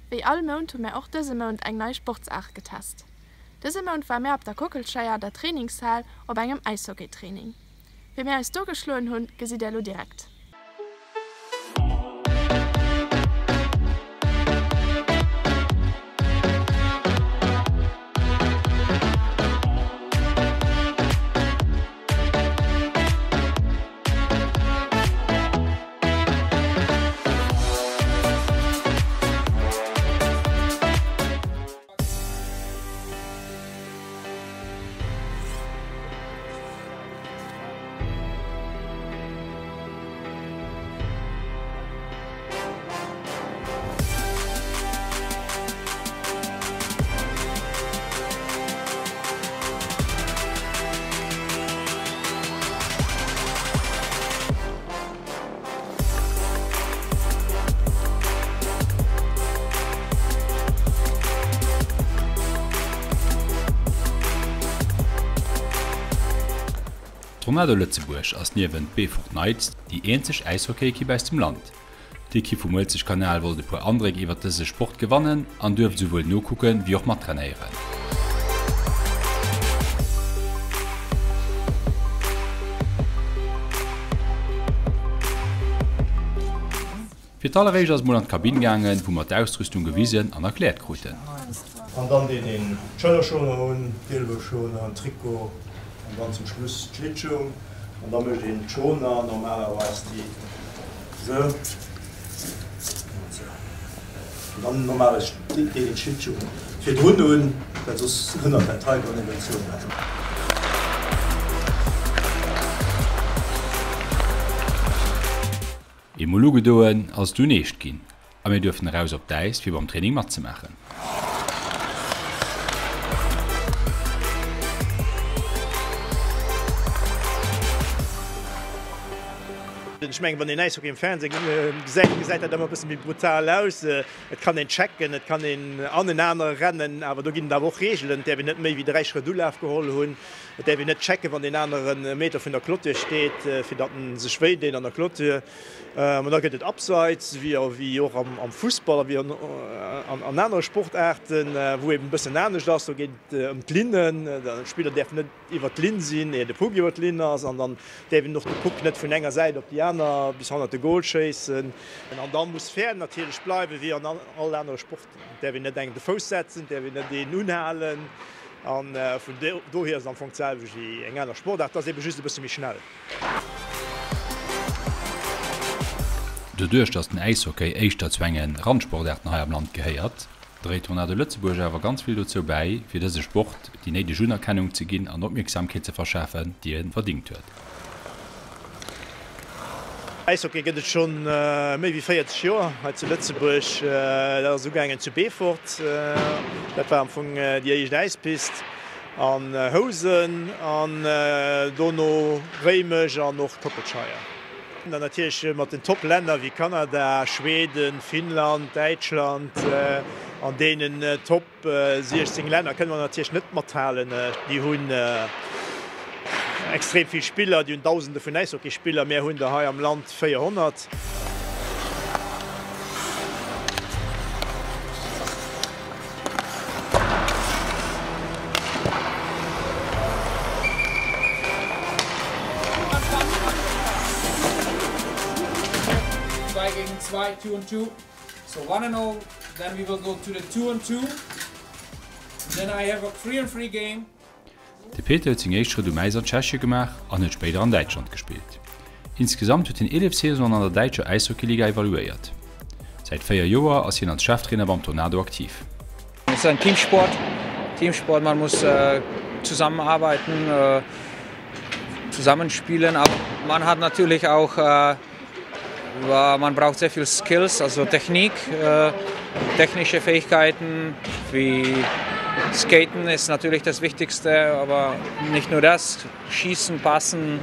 Wéi all Mount hu mär och dëse Mount eng nei Sportsaart getest. Dëse Mount ware mär op der Kockelscheier an der Trainingshal op engem Äishockeytraining. Wéi mär eis do geschloen hunn, gesitt är lo direkt. Tornado Lëtzebuerg ass niewent Beefort Knights déi eenzeg Äishockey-Ekipp aus dem Land. D'Ekipp vum Uelzechtkanal wollt e puer Andréck iwwert dëse Sport gewannen an duerft esouwuel nokucken wéi och mattrainéieren. Fir d'alleréischt ass et mol an d'Kabinn gaangen, wou mer d'Ausrüstung gewisen an erkläert kruten. An dann deet een d'Schëllerschoner un, d'Ielweschoner, en Trikot an dann zum Schluss d'Schlittschung. An da mécht een d'Schoner normalerweis déi esou an esou. An dann normalerweis deet een d'Schlittschung virdrun un, well soss hënnert dat hei dann eben d'Zoumaachen. Eemol ugedoen, ass et dunn eescht ginn a mir duerften eraus op d'Äis fir beim Training matzemaachen. Ech mengen, wann een Äishockey am Fernseh gesäit, gesäit dat ëmmer e bësse méi brutal aus. Et kann een checken, et kann een anenaner rennen, awer do ginn et awer och Reegelen. Et däerf een net méi wéi 3 Schrëtt Ulaf geholl hunn. Et däerf een net checken, wann deen aneren e Meter vun der Clôture steet, fir datt en sech wéi deet an der Clôture. Mä da gëtt et Abseits, wéi och am Fussball a wéi an anere Sportaarten, wou eben e bëssen anescht ass. Do geet et ëm d'Linnen. D'Spiller däerfen net iwwer d'Linn sinn, ier de Puck iwwer d'Linn ass. An dann däerf een och de Puck net vun enger Säit op déi aner bis hannert de Gol schéissen. An da muss fair natierlech bleiwen, wéi an all anere Sport. Et däerf een net engem de Fouss setzen, et däerf een net een unhalen. A vun dohier ass et am Fong d'selwecht wéi eng aner Sportaart. Et ass ebe just e bësse méi schnell. Doduerch datt den Äishockey éischter zu enge Randsportaarten hei am Land gehéiert, dréit Tornado Lëtzebuerg awer ganz vill dozou bäi, fir dëse Sport déi néideg Unerkennung ze ginn an Opmierksamkeet ze verschafen, déi e verdingt huet. Äishockey gëtt et scho méi wéi 40 Joer hei zu Lëtzebuerg. Dat ass ugaangen zu Beefort, dat war am Fong déi éischt Äispist. An Housen an dono Réimech an och Kockelscheier. An natierlech mat den Top-Länner wéi Kanada, Schweden, Finnland, Däitschland. An deenen Top 16 Länner kënne mer natierlech net mathalen. Déi hunn extrem vill Spiller, déi hunn Dausende vun Äishockeyspiller. Mär hunn der hei am Land 400. De Peter huet seng éischt Schrëtt um Äis an Tschechie gemaach an huet spéider an Däitschland gespillt. Insgesamt huet hien 11 Saisonen an der däitscher Äishockeyliga evaluéiert. Säit 4 Joer ass hien als Cheftrainer beim Tornado aktiv. Es ist ein Teamsport, Teamsport, man muss zusammenarbeiten, zusammenspielen, aber man hat natürlich auch man braucht sehr viel Skills, also Technik, technische Fähigkeiten wie Skaten ist natürlich das Wichtigste, aber nicht nur das, Schießen, Passen,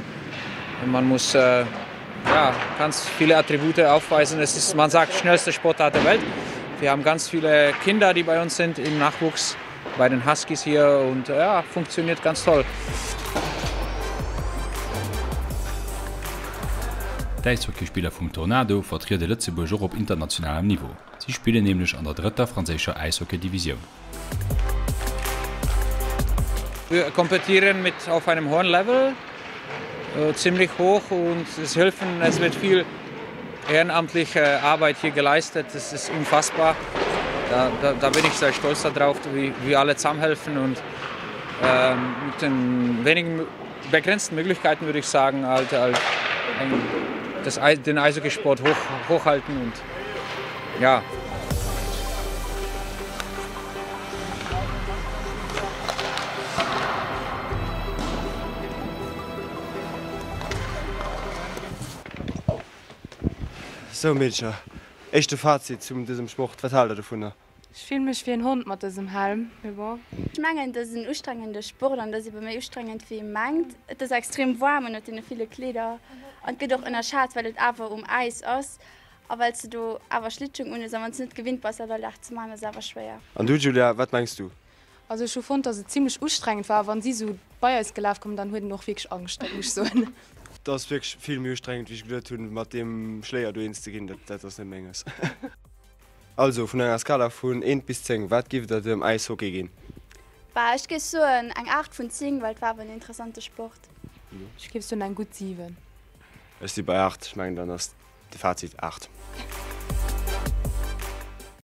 man muss ja, ganz viele Attribute aufweisen. Es ist, man sagt, schnellste Sportart der Welt. Wir haben ganz viele Kinder, die bei uns sind im Nachwuchs, bei den Huskies hier und ja, funktioniert ganz toll. D'Äishockeyspiller vum Tornado vertriede Lëtzebuerg och op internationalem Niveau. Si spillen nämlech an der drëtter franséischer Äishockey-Divisioun. Wir kompetieren mit auf einem hohen Level, ziemlich hoch und es helfen, es wird viel ehrenamtliche Arbeit hier geleistet. Das ist unfassbar. Da, da, da bin ich sehr stolz darauf, wie, wie alle zusammenhelfen und ähm, mit den wenigen begrenzten Möglichkeiten würde ich sagen, halt, halt ein, das, den Eishockeysport hoch, hochhalten und ja. Sou Meedercher, éischte Fazit zum dësem Sport, wat haalt der dovunner? Ech fillen mech wéi en Hond mat dësem Helm, mee bon. Ech mengen et ass en ustrengende Sport an et ass ebe méi ustrengend wéi ee mengt. Et ass extrem waarm ënnert deene ville Kleeder an et gëtt och ënnerschat well et awer um Äis ass a well s de do awer Schlittschung un hues a wann s de net gewinnt bass dat all Dag ze maachen ass awer schwéier. An du Julia, wat mengs du? Also ech hu fonnt dass et zimlech ustrengend war, wann si sou bei eis gelaf kommen, dann huet en och wierklech Angscht, dat muss ech soen. Et ass wierklech vill méi ustrengend wéi ech geduet hunn, mat deem Schléier do eens ze ginn, dat ass net menges. Also vun enger Skala vun 1 bis 10, wat giff der dem Äishockey ginn? Bah ech géif soen eng 8 vun 10, well et war awer en interessante Sport. Ech géif soen eng gutt 7. Ech si bei 8, ech mengen dann ass de Fazit 8.